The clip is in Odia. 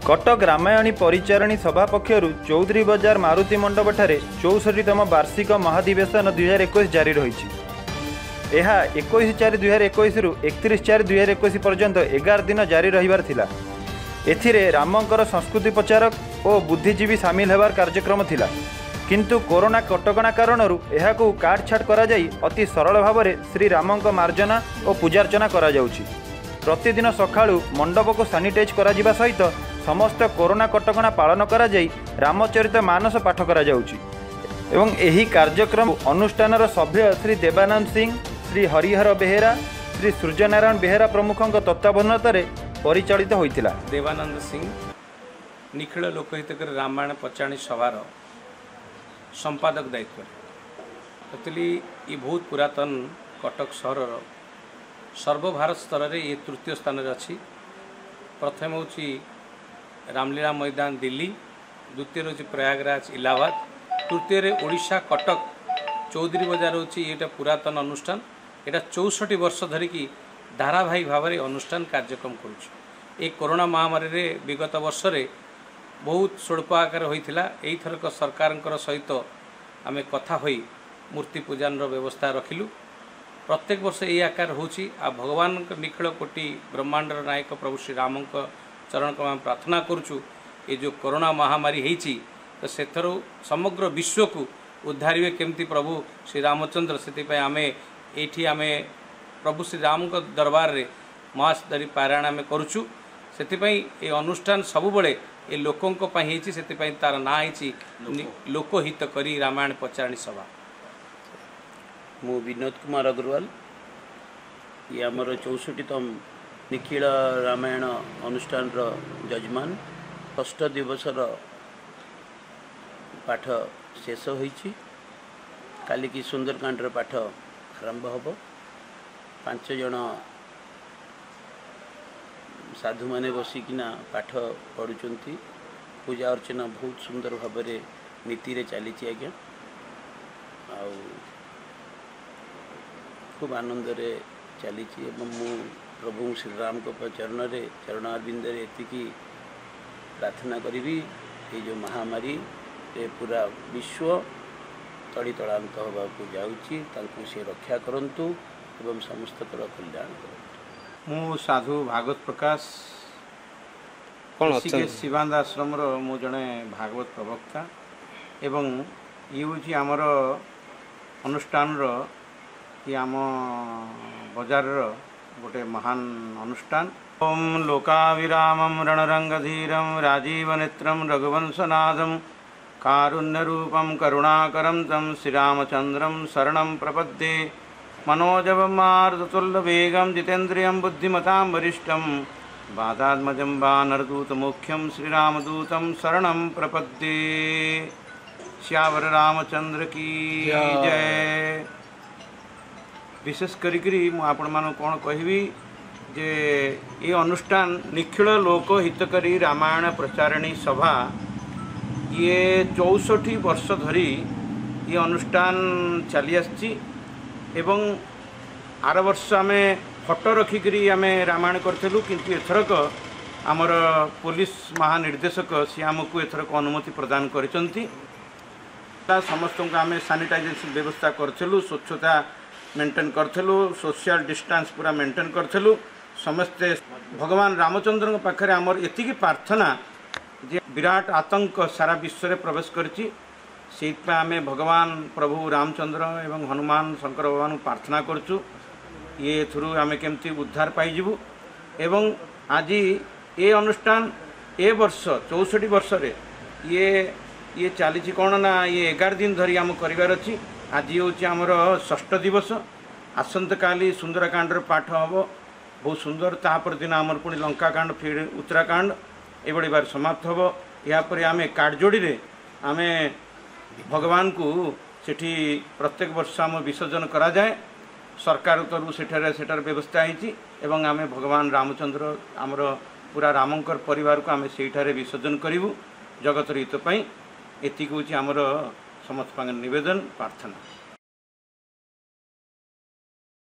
କଟକ ରାମାୟଣୀ ପରିଚାରିଣୀ ସଭା ପକ୍ଷରୁ ଚୌଧୁରୀ ବଜାର ମାରୁତି ମଣ୍ଡପଠାରେ 64ତମ ବାର୍ଷିକ ମହାଧିବେଶନ 2021 ଜାରି ରହିଛି। ଏହା 21/4/2021ରୁ 31/4/2021 ପର୍ଯ୍ୟନ୍ତ 11 ଦିନ ଜାରି ରହିବାର ଥିଲା। ଏଥିରେ ରାମଙ୍କର ସଂସ୍କୃତି ପ୍ରଚାରକ ଓ ବୁଦ୍ଧିଜୀବୀ ସାମିଲ ହେବାର କାର୍ଯ୍ୟକ୍ରମ ଥିଲା। କିନ୍ତୁ କରୋନା କଟକଣା କାରଣରୁ ଏହାକୁ କାଟଛାଟ କରାଯାଇ ଅତି ସରଳ ଭାବରେ ଶ୍ରୀରାମଙ୍କ ମାର୍ଜନା ଓ ପୂଜାର୍ଚ୍ଚନା କରାଯାଉଛି। ପ୍ରତିଦିନ ସକାଳୁ ମଣ୍ଡପକୁ ସାନିଟାଇଜ୍ କରାଯିବା ସହିତ ସମସ୍ତ କରୋନା କଟକଣା ପାଳନ କରାଯାଇ ରାମଚରିତ ମାନସ ପାଠ କରାଯାଉଛି ଏବଂ ଏହି କାର୍ଯ୍ୟକ୍ରମ ଅନୁଷ୍ଠାନର ସଭ୍ୟ ଶ୍ରୀ ଦେବାନନ୍ଦ ସିଂ, ଶ୍ରୀ ହରିହର ବେହେରା, ଶ୍ରୀ ସୂର୍ଯ୍ୟନାରାୟଣ ବେହେରା ପ୍ରମୁଖଙ୍କ ତତ୍ତ୍ୱାବଧାନରେ ପରିଚାଳିତ ହୋଇଥିଲା। ଦେବାନନ୍ଦ ସିଂ, ନିଖିଳ ଲୋକହିତକରୀ ରାମାୟଣ ପ୍ରଚାରିଣୀ ସଭାର ସମ୍ପାଦକ ଦାୟିତ୍ୱରେ। ଆକ୍ଚୁଆଲି ଇଏ ବହୁତ ପୁରାତନ, କଟକ ସହରର ସର୍ବଭାରତ ସ୍ତରରେ ଇଏ ତୃତୀୟ ସ୍ଥାନରେ ଅଛି। ପ୍ରଥମେ ହେଉଛି ରାମଲୀଳା ମଇଦାନ ଦିଲ୍ଲୀ, ଦ୍ୱିତୀୟରେ ହେଉଛି ପ୍ରୟାଗରାଜ ଇଲାହାବାଦ, ତୃତୀୟରେ ଓଡ଼ିଶା କଟକ ଚୌଧୁରୀ ବଜାର ହେଉଛି। ଏଇଟା ପୁରାତନ ଅନୁଷ୍ଠାନ। ଏଇଟା 64 ବର୍ଷ ଧରିକି ଧାରାବାହିକ ଭାବରେ ଅନୁଷ୍ଠାନ କାର୍ଯ୍ୟକ୍ରମ କରୁଛି। ଏ କରୋନା ମହାମାରୀରେ ବିଗତ ବର୍ଷରେ ବହୁତ ସ୍ୱଳ୍ପ ଆକାର ହୋଇଥିଲା। ଏଇଥରକ ସରକାରଙ୍କର ସହିତ ଆମେ କଥା ହୋଇ ମୂର୍ତ୍ତି ପୂଜନର ବ୍ୟବସ୍ଥା ରଖିଲୁ। ପ୍ରତ୍ୟେକ ବର୍ଷ ଏଇ ଆକାର ହେଉଛି। ଆଉ ଭଗବାନଙ୍କ ନିଖିଳ କୋଟି ବ୍ରହ୍ମାଣ୍ଡର ନାୟକ ପ୍ରଭୁ ଶ୍ରୀରାମଙ୍କ ଚରଣକୁ ଆମେ ପ୍ରାର୍ଥନା କରୁଛୁ, ଏ ଯେଉଁ କରୋନା ମହାମାରୀ ହେଇଛି ତ ସେଥିରୁ ସମଗ୍ର ବିଶ୍ୱକୁ ଉଦ୍ଧାରିବେ କେମିତି ପ୍ରଭୁ ଶ୍ରୀରାମଚନ୍ଦ୍ର। ସେଥିପାଇଁ ଆମେ ଏଇଠି ଆମେ ପ୍ରଭୁ ଶ୍ରୀରାମଙ୍କ ଦରବାରରେ ମାସ ଧରି ପାରାୟଣ ଆମେ କରୁଛୁ। ସେଥିପାଇଁ ଏ ଅନୁଷ୍ଠାନ ସବୁବେଳେ ଏ ଲୋକଙ୍କ ପାଇଁ ହେଇଛି। ସେଥିପାଇଁ ତାର ନାଁ ହେଇଛି ଲୋକହିତ କରି ରାମାୟଣ ପ୍ରଚାରିଣୀ ସଭା। ମୁଁ ବିନୋଦ କୁମାର ଅଗ୍ରୱାଲ। ଇଏ ଆମର 64ତମ ନିଖିଳ ରାମାୟଣ ଅନୁଷ୍ଠାନର ଯଜମାନ। ଷଷ୍ଠ ଦିବସର ପାଠ ଶେଷ ହୋଇଛି। କାଲିକି ସୁନ୍ଦରକାଣ୍ଡର ପାଠ ଆରମ୍ଭ ହେବ। 5 ଜଣ ସାଧୁମାନେ ବସିକିନା ପାଠ ପଢ଼ୁଛନ୍ତି। ପୂଜା ଅର୍ଚ୍ଚନା ବହୁତ ସୁନ୍ଦର ଭାବରେ ନୀତିରେ ଚାଲିଛି ଆଜ୍ଞା, ଆଉ ଖୁବ୍ ଆନନ୍ଦରେ ଚାଲିଛି। ଏବଂ ମୁଁ ପ୍ରଭୁ ଶ୍ରୀରାମଙ୍କ ଚରଣରେ ଚରଣାରବିନ୍ଦରେ ଏତିକି ପ୍ରାର୍ଥନା କରିବି, ଏଇ ଯେଉଁ ମହାମାରୀରେ ପୁରା ବିଶ୍ୱ ତଳିତଳାନ୍ତ ହେବାକୁ ଯାଉଛି, ତାଙ୍କୁ ସେ ରକ୍ଷା କରନ୍ତୁ ଏବଂ ସମସ୍ତଙ୍କର କଲ୍ୟାଣ କରନ୍ତୁ। ମୁଁ ସାଧୁ ଭାଗବତ ପ୍ରକାଶ କ'ଣ ଋଷିକେଶ ଶିବାନନ୍ଦ ଆଶ୍ରମର ମୁଁ ଜଣେ ଭାଗବତ ପ୍ରବକ୍ତା ଏବଂ ଇଏ ହେଉଛି ଆମର ଅନୁଷ୍ଠାନର, ଇଏ ଆମ ବଜାରର ଗୋଟେ ମହାନ ଅନୁଷ୍ଠାନ। ଓମ୍ ଲୋକାଭିରାମಂ ରଣରଙ୍ଗଧୀରಂ ରାଜୀବନେତ୍ରಂ ରଘୁବଂଶନାଦಂ କାରୁଣ୍ୟରୂପಂ କରୁଣାକରಂ ତಂ ଶ୍ରୀରାମଚନ୍ଦ୍ରಂ ଶରଣं ପ୍ରପଦ୍ୟେ। मनोजवं मारुततुल्यवेगं जितेन्द्रियं बुद्धिमतां वरिष्ठं वातात्मजं वानरदूतमुख्यं श्रीरामदूतं शरणं प्रपद्ये। श्यावर रामचंद्र की जय। विशेष करिकରି ମୁଁ ଆପଣମାନଙ୍କୁ କ'ଣ କହିବି ଯେ ଏ ଅନୁଷ୍ଠାନ ନିଖିଳ ଲୋକ ହିତକାରୀ ରାମାୟଣ ପ୍ରଚାରିଣୀ ସଭା, ଇଏ 64 ବର୍ଷ ଧରି ଏ ଅନୁଷ୍ଠାନ ଚାଲି ଆସିଛି। ଏବଂ ଆର ବର୍ଷ ଆମେ ଫଟୋ ରଖିକରି ଆମେ ରାମାୟଣ କରିଥିଲୁ, କିନ୍ତୁ ଏଥରକ ଆମର ପୋଲିସ ମହାନିର୍ଦ୍ଦେଶକ ସିଏ ଆମକୁ ଏଥରକ ଅନୁମତି ପ୍ରଦାନ କରିଛନ୍ତି। ସମସ୍ତଙ୍କୁ ଆମେ ସାନିଟାଇଜେସନ୍ ବ୍ୟବସ୍ଥା କରିଥିଲୁ, ସ୍ୱଚ୍ଛତା ମେଣ୍ଟେନ୍ କରିଥିଲୁ, ସୋସିଆଲ ଡିଷ୍ଟାନ୍ସ ପୁରା ମେଣ୍ଟେନ୍ କରିଥିଲୁ। ସମସ୍ତେ ଭଗବାନ ରାମଚନ୍ଦ୍ରଙ୍କ ପାଖରେ ଆମର ଏତିକି ପ୍ରାର୍ଥନା ଯେ ବିରାଟ ଆତଙ୍କ ସାରା ବିଶ୍ୱରେ ପ୍ରବେଶ କରିଛି, ସେଇଥିପାଇଁ ଆମେ ଭଗବାନ ପ୍ରଭୁ ରାମଚନ୍ଦ୍ର ଏବଂ ହନୁମାନ ଶଙ୍କର ଭଗବାନଙ୍କୁ ପ୍ରାର୍ଥନା କରୁଛୁ ଇଏ ଏଥିରୁ ଆମେ କେମିତି ଉଦ୍ଧାର ପାଇଯିବୁ। ଏବଂ ଆଜି ଏ ଅନୁଷ୍ଠାନ ଏ ବର୍ଷ 64 ବର୍ଷରେ ଇଏ ଚାଲିଛି। କ'ଣ ନା ଇଏ 11 ଦିନ ଧରି ଆମ କରିବାର ଅଛି। ଆଜି ହେଉଛି ଆମର ଷଷ୍ଠ ଦିବସ। ଆସନ୍ତାକାଲି ସୁନ୍ଦରାକାଣ୍ଡର ପାଠ ହେବ ବହୁତ ସୁନ୍ଦର। ତାପର ଦିନ ଆମର ପୁଣି ଲଙ୍କାକାଣ୍ଡ, ଫିର ଉତ୍ତରାକାଣ୍ଡ, ଏଭଳି ଭାବରେ ସମାପ୍ତ ହେବ। ଏହାପରେ ଆମେ କାଠଯୋଡ଼ିରେ ଆମେ ଭଗବାନଙ୍କୁ ସେଠି ପ୍ରତ୍ୟେକ ବର୍ଷ ଆମ ବିସର୍ଜନ କରାଯାଏ। ସରକାର ତରଫରୁ ସେଠାରେ ବ୍ୟବସ୍ଥା ହେଇଛି ଏବଂ ଆମେ ଭଗବାନ ରାମଚନ୍ଦ୍ର ଆମର ପୁରା ରାମଙ୍କର ପରିବାରକୁ ଆମେ ସେଇଠାରେ ବିସର୍ଜନ କରିବୁ ଜଗତର ହିତ ପାଇଁ। ଏତିକି ହେଉଛି ଆମର ସମସ୍ତ ପାଖରେ ନିବେଦନ ପ୍ରାର୍ଥନା।